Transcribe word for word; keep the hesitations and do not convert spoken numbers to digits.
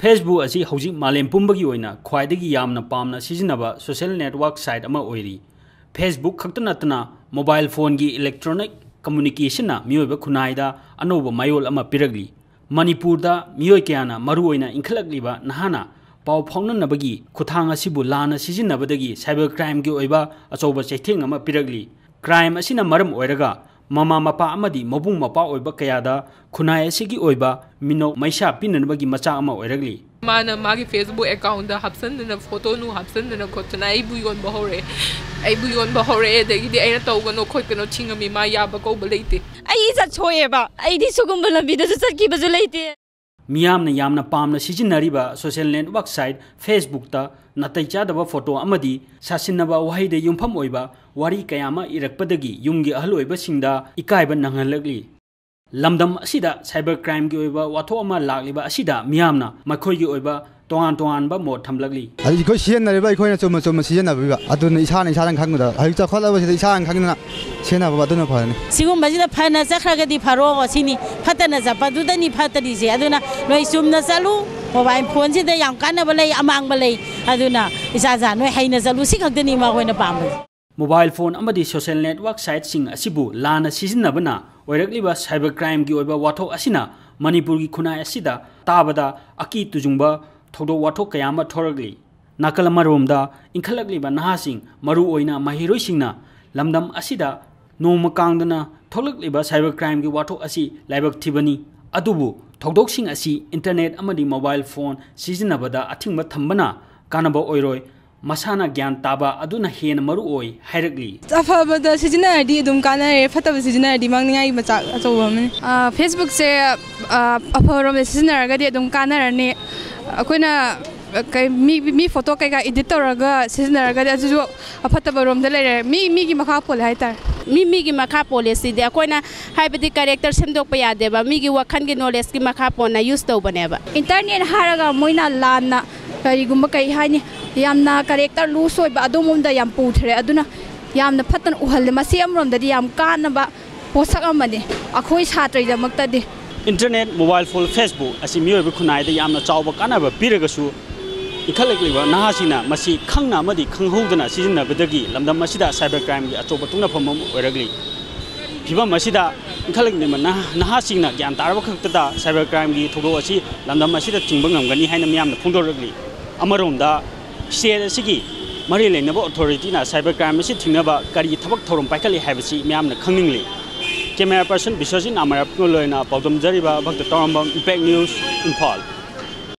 Facebook ꯑꯁꯤ ꯍꯧꯖꯤꯛ ꯃꯥꯂꯦꯝ ꯄꯨꯝꯕꯒꯤ ꯑꯣꯏꯅ ꯈ꯭ꯋꯥꯏꯗꯒꯤ ꯌꯥꯝꯅ ꯄꯥꯝꯅ ꯁꯤꯖꯤꯟꯅꯕ social network site ꯑꯃ ꯑꯣꯏꯔꯤ꯫ Facebook ꯈꯛꯇ ꯅꯠꯇꯅ mobile phoneꯒꯤ electronic communicationꯅ ꯃꯤꯑꯣꯏꯕ ꯈꯨꯟꯅꯥꯏꯗ ꯑꯅꯧꯕ ꯃꯌꯣꯜ ꯑꯃ ꯄꯤꯔꯛꯂꯤ꯫ ꯃꯅꯤꯄꯨꯔꯗ ꯃꯤꯑꯣꯏ ꯀꯌꯥꯅ ꯃꯔꯨꯑꯣꯏꯅ ꯏꯟꯈꯠꯂꯛꯂꯤꯕ ꯅꯍꯥꯅ ꯄꯥꯎ ꯐꯥꯎꯅꯅꯕꯒꯤ ꯈꯨꯠꯊꯥꯡ ꯑꯁꯤꯕꯨ ꯂꯥꯟꯅ ꯁꯤꯖꯤꯟꯅꯕꯗꯒꯤ cyber crimeꯒꯤ ꯑꯣꯏꯕ ꯑꯆꯧꯕ ꯆꯩꯊꯦꯡ ꯑꯃ ꯄꯤꯔꯛꯂꯤ꯫ Crime ꯑꯁꯤꯅ ꯃꯔꯝ ꯑꯣꯏꯔꯒ ꯃꯃꯥ ꯃꯄꯥ ꯑꯃꯗꯤ ꯃꯕꯨꯡ ꯃꯧꯄ꯭ꯋꯥ ꯑꯣꯏꯕ ꯀꯌꯥꯗ ꯈꯨꯟꯅꯥꯏ ꯑꯁꯤꯒꯤ ꯑꯣꯏꯕ ꯃꯤꯅꯣꯛ ꯃꯩꯁꯥ ꯄꯤꯅꯅꯕꯒꯤ ꯃꯆꯥꯛ ꯑꯃ ꯑꯣꯏꯔꯛꯂꯤ꯫ ꯃꯥꯅ ꯃꯥꯒꯤ Facebook accountꯇ ꯍꯥꯞꯆꯟꯗꯅ, ꯐꯣꯇꯣ ꯅꯨꯡ ꯍꯥꯞꯆꯟꯗꯅ ꯈꯣꯠꯇꯅ ꯑꯩꯕꯨ ꯌꯣꯟꯕ ꯍꯧꯔꯛꯑꯦ꯫ ꯑꯩꯕꯨ ꯌꯣꯟꯕ ꯍꯧꯔꯛꯑꯦ, ꯑꯗꯒꯤꯗꯤ ꯑꯩꯅ ꯇꯧꯒꯅꯣ ꯈꯣꯠꯀꯅꯣ ꯊꯤꯡꯉꯝꯃꯤ꯫ ꯃꯥ ꯌꯥꯕ ꯀꯧꯕ ꯂꯩꯇꯦ꯫ ꯑꯩ ꯏꯖꯠ ꯁꯣꯛꯑꯦꯕ꯫ ꯑꯩꯗꯤ ꯁꯤꯒꯨꯝꯕ ꯂꯝꯕꯤꯗꯁꯨ ꯆꯠꯈꯤꯕꯁꯨ ꯂꯩꯇꯦ꯫ ꯃꯤꯌꯥꯝꯅ ꯌꯥꯝꯅ ꯄꯥꯝꯅ ꯁꯤꯖꯤꯟꯅꯔꯤꯕ social network site Facebookꯇ ꯅꯥꯇꯩ ꯆꯥꯗꯕ ꯐꯣꯇꯣ ꯑꯃꯗꯤ ꯁꯥꯁꯤꯟꯅꯕ ꯋꯥꯍꯩꯗ ꯌꯨꯝꯐꯝ ꯑꯣꯏꯕ ꯋꯥꯔꯤ ꯀꯌꯥ ꯑꯃ ꯏꯔꯛꯄꯗꯒꯤ ꯌꯨꯝꯒꯤ ꯑꯍꯜ ꯑꯣꯏꯕꯁꯤꯡꯗ ꯏꯀꯥꯏꯕ ꯅꯪꯍꯜꯂꯛꯂꯤ꯫ ꯂꯝꯗꯝ ꯑꯁꯤꯗ cyber crimeꯒꯤ ꯑꯣꯏꯕ ꯋꯥꯊꯣꯛ ꯑꯃ ꯂꯥꯛꯂꯤꯕ ꯑꯁꯤꯗ ꯃꯤꯌꯥꯝꯅ ꯃꯈꯣꯏꯒꯤ ꯑꯣꯏꯕ ꯇꯣꯉꯥꯟ ꯇꯣꯉꯥꯟꯕ ꯃꯣꯠ ꯊꯝꯂꯛꯂꯤ꯫ ꯑꯗꯨ ꯑꯩꯈꯣꯏ ꯁꯤꯖꯤꯟꯅꯔꯤꯕ ꯑꯩꯈꯣꯏꯅ ꯆꯨꯝꯅ ꯆꯨꯝꯅ ꯁꯤꯖꯤꯟꯅꯕꯤꯕ ꯑꯗꯨꯅ ꯏꯁꯥꯅ ꯏꯁꯥꯅ ꯈꯪꯕꯗ ꯍꯧꯖꯤꯛ ꯆꯥꯎꯈꯠꯂꯕꯁꯤꯗ ꯏꯁꯥꯅ ꯈꯪꯗꯅ ꯁꯤꯖꯤꯟꯅꯕ ꯑꯗꯨꯅ ꯐꯔꯅꯤ꯫ ꯁꯤꯒꯨꯝꯕꯁꯤꯗ ꯐꯅ ꯆꯠꯈ꯭ꯔꯒꯗꯤ ꯐꯔꯣ ꯁꯤꯅꯤ, ꯐꯠꯇꯅ ꯆꯠꯄꯗꯨꯗꯅꯤ ꯐꯠꯇ꯭ꯔꯤꯁꯦ꯫ ꯑꯗꯨꯅ ꯅꯣꯏ ꯆꯨꯝꯅ ꯆꯠꯂꯨ, mobile phoneꯁꯤꯗ ꯌꯥꯝ ꯀꯥꯟꯅꯕ ꯂꯩ, ꯑꯃꯥꯡꯕ ꯂꯩ꯫ ꯑꯗꯨꯅ ꯏꯆꯥ ꯏꯆꯥ ꯅꯣꯏ ꯍꯩꯅ ꯆꯠꯂꯨ, ꯁꯤ ꯈꯛꯇꯅꯤ ꯃꯈꯣꯏꯅ ꯄꯥꯝꯕꯁꯦ꯫ Mobile phone ꯑꯃꯗꯤ social network siteꯁꯤꯡ ꯑꯁꯤꯕꯨ ꯂꯥꯟꯅ ꯁꯤꯖꯤꯟꯅꯕꯅ ꯑꯣꯏꯔꯛꯂꯤꯕ cyber crimeꯒꯤ ꯑꯣꯏꯕ ꯋꯥꯊꯣꯛ ꯑꯁꯤꯅ ꯃꯅꯤꯄꯨꯔꯒꯤ ꯈꯨꯟꯅꯥꯏ ꯑꯁꯤꯗ ꯇꯥꯕꯗ ꯑꯀꯤ ꯇꯨꯖꯨꯡꯕ ꯊꯧꯗꯣꯛ ꯋꯥꯊꯣꯛ ꯀꯌꯥ ꯑꯃ ꯊꯣꯔꯛꯂꯤ꯫ ꯅꯥꯀꯜ ꯑꯃꯔꯣꯝꯗ ꯏꯟꯈꯠꯂꯛꯂꯤꯕ ꯅꯍꯥꯁꯤꯡ, ꯃꯔꯨꯑꯣꯏꯅ ꯃꯍꯩꯔꯣꯏꯁꯤꯡꯅ ꯂꯝꯗꯝ ꯑꯁꯤꯗ ꯅꯣꯡꯃ ꯀꯥꯡꯗꯅ ꯊꯣꯛꯂꯛꯂꯤꯕ cyber crimeꯒꯤ ꯋꯥꯊꯣꯛ ꯑꯁꯤ ꯂꯥꯏꯕꯛ ꯊꯤꯕꯅꯤ꯫ ꯑꯗꯨꯕꯨ ꯊꯧꯗꯣꯛꯁꯤꯡ ꯑꯁꯤ internet ꯑꯃꯗꯤ mobile phone ꯁꯤꯖꯤꯟꯅꯕꯗ ꯑꯊꯤꯡꯕ ꯊꯝꯕꯅ ꯀꯥꯟꯅꯕ ꯑꯣꯏꯔꯣꯏ꯫ ꯃꯁꯥꯅ ꯒ꯭ꯌꯥꯟ ꯇꯥꯕ ꯑꯗꯨꯅ ꯍꯦꯟꯅ ꯃꯔꯨ ꯑꯣꯏ ꯍꯥꯏꯔꯛꯂꯤ꯫ ꯑꯐꯕꯗ ꯁꯤꯖꯤꯟꯅꯔꯗꯤ ꯑꯗꯨꯝ ꯀꯥꯟꯅꯔꯦ, ꯐꯠꯇꯕ ꯁꯤꯖꯤꯟꯅꯔꯗꯤ ꯃꯥꯡꯅꯤꯡꯉꯥꯏꯒꯤ ꯃꯆꯥꯛ ꯑꯆꯧꯕ ꯑꯃꯅꯤ꯫ ꯑ, Facebookꯁꯦ, ꯑ, ꯑꯐꯕꯔꯣꯝꯗ ꯁꯤꯖꯤꯟꯅꯔꯒꯗꯤ ꯑꯗꯨꯝ ꯀꯥꯟꯅꯔꯅꯤ꯫ ꯑꯩꯈꯣꯏꯅ, ꯑ, ꯀꯩ, ꯃꯤ, ꯃꯤ ꯐꯣꯇꯣ ꯀꯩꯀꯥ edit ꯇꯧꯔꯒ ꯁꯤꯖꯤꯟꯅꯔꯒꯗꯤ ꯑꯗꯨꯁꯨ ꯑꯐꯠꯇꯕ ꯔꯣꯝꯗ ꯂꯩꯔꯦ꯫ ꯃꯤ ꯃꯤꯒꯤ ꯃꯈꯥ ꯄꯣꯜꯂꯦ ꯍꯥꯏꯇꯥꯔꯦ꯫ ꯃꯤ ꯃꯤꯒꯤ ꯃꯈꯥ ꯄꯣꯜꯂꯦ ꯁꯤꯗꯤ꯫ ꯑꯩꯈꯣꯏꯅ ꯍꯥꯏꯕꯗꯤ character ꯁꯦꯝꯗꯣꯛꯄ ꯌꯥꯗꯦꯕ, ꯃꯤꯒꯤ ꯋꯥꯈꯜꯒꯤ knowledgeꯀꯤ ꯃꯈꯥ ꯄꯣꯟꯅ use ꯇꯧꯕꯅꯦꯕ꯫ Internet ꯍꯥꯏꯔꯒ ꯃꯣꯏꯅ ꯂꯥꯟꯅ ꯀꯔꯤꯒꯨꯝꯕ, ꯀꯩ ꯍꯥꯏꯅꯤ, ꯌꯥꯝꯅ character loose ꯑꯣꯏꯕ ꯑꯗꯨꯝꯕꯗ ꯌꯥꯝ ꯄꯨꯊꯔꯦ꯫ ꯑꯗꯨꯅ ꯌꯥꯝꯅ ꯐꯠꯇꯅ ꯎꯍꯜꯂꯦ꯫ ꯃꯁꯤ ꯑꯃꯔꯣꯝꯗꯗꯤ ꯌꯥꯝ ꯀꯥꯟꯅꯕ ꯄꯣꯠꯁꯛ ꯑꯃꯅꯤ ꯑꯩꯈꯣꯏ ꯁꯥꯇ꯭ꯔꯒꯤꯗꯃꯛꯇꯗꯤ꯫ Internet, mobile phone, Facebook ꯑꯁꯤ ꯃꯤꯑꯣꯏꯕ ꯈꯨꯟꯅꯥꯏꯗ ꯌꯥꯝꯅ ꯆꯥꯎꯕ ꯀꯥꯟꯅꯕ ꯄꯤꯔꯒꯁꯨ, ꯏꯟꯈꯠꯂꯛꯂꯤꯕ ꯅꯍꯥꯁꯤꯡꯅ ꯃꯁꯤ ꯈꯪꯅ ꯑꯃꯗꯤ ꯈꯪꯍꯧꯗꯅ ꯁꯤꯖꯤꯟꯅꯕꯗꯒꯤ ꯂꯝꯗꯝ ꯑꯁꯤꯗ cyber crimeꯒꯤ ꯑꯆꯧꯕ ꯇꯨꯡꯅꯐꯝ ꯑꯃ ꯑꯣꯏꯔꯛꯂꯤ꯫ ꯐꯤꯕꯝ ꯑꯁꯤꯗ ꯏꯟꯈꯠꯂꯛꯂꯤꯕ ꯅꯍꯥ-, ꯅꯍꯥꯁꯤꯡꯅ ꯒ꯭ꯌꯥꯟ ꯇꯥꯔꯕ ꯈꯛꯇꯗ cyber crimeꯒꯤ ꯊꯧꯗꯣꯛ ꯑꯁꯤ ꯂꯝꯗꯝ ꯑꯁꯤꯗ ꯊꯤꯡꯕ ꯉꯝꯒꯅꯤ ꯍꯥꯏꯅ ꯃꯤꯌꯥꯝꯅ ꯐꯣꯡꯗꯣꯔꯛꯂꯤ꯫ ꯑꯃꯔꯣꯝꯗ, state ꯑꯁꯤꯒꯤ ꯃꯔꯤ ꯂꯩꯅꯕ authorityꯅ cyber crime ꯑꯁꯤ ꯊꯤꯡꯅꯕ ꯀꯔꯤ ꯊꯕꯛ ꯊꯧꯔꯝ ꯄꯥꯏꯈꯠꯂꯤ ꯍꯥꯏꯕꯁꯤ ꯃꯤꯌꯥꯝꯅ ꯈꯪꯅꯤꯡꯂꯤ꯫ Camera person ꯕꯤꯁ꯭ꯋꯖꯤꯠ ꯑꯃꯔꯥꯞꯀ ꯂꯣꯏꯅ ꯄꯥꯎꯗꯝꯖꯔꯤꯕ ꯚꯛꯇ ꯇꯧꯔꯝꯕꯝ, Impact News, ꯏꯝꯐꯥꯜ꯫